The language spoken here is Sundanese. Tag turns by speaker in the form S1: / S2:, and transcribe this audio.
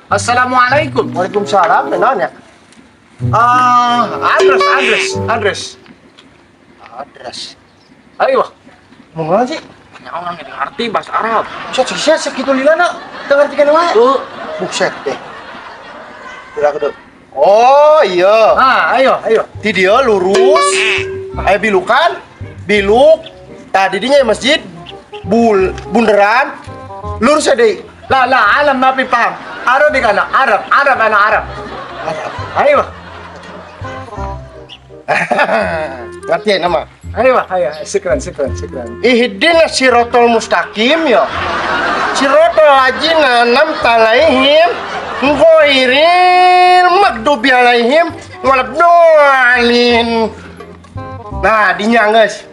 S1: Assalamualaikum.
S2: Waalaikumsalam, naon ya?
S1: Ah, address, address, address.
S2: Address.
S1: أيوه.
S2: Mau naon sih?
S1: Ya orang nggak ngerti bahasa Arab.
S2: Buset, sia sakitu lilana. Teu ngerti kana wae.
S1: Tuh.
S2: Buset deh. Gerak tuh. Oh iya.
S1: Ah, ayo, ayo.
S2: Di dia lurus. Aya bilukan, biluk. Tadi dinya masjid, bul bundaran, lurus aja deh.
S1: لا لا عالم ما بيفهم عربي، انا عرب عرب، انا عرب.
S2: Arab.
S1: ايوه.
S2: Ngerti ya nama?
S1: ايوه ايوه، شكرا شكرا شكرا.
S2: اهدنا الصراط المستقيم ya. صراط الذين أنعمت عليهم غير المغضوب عليهم ولا الضالين. Nah, dinya guys.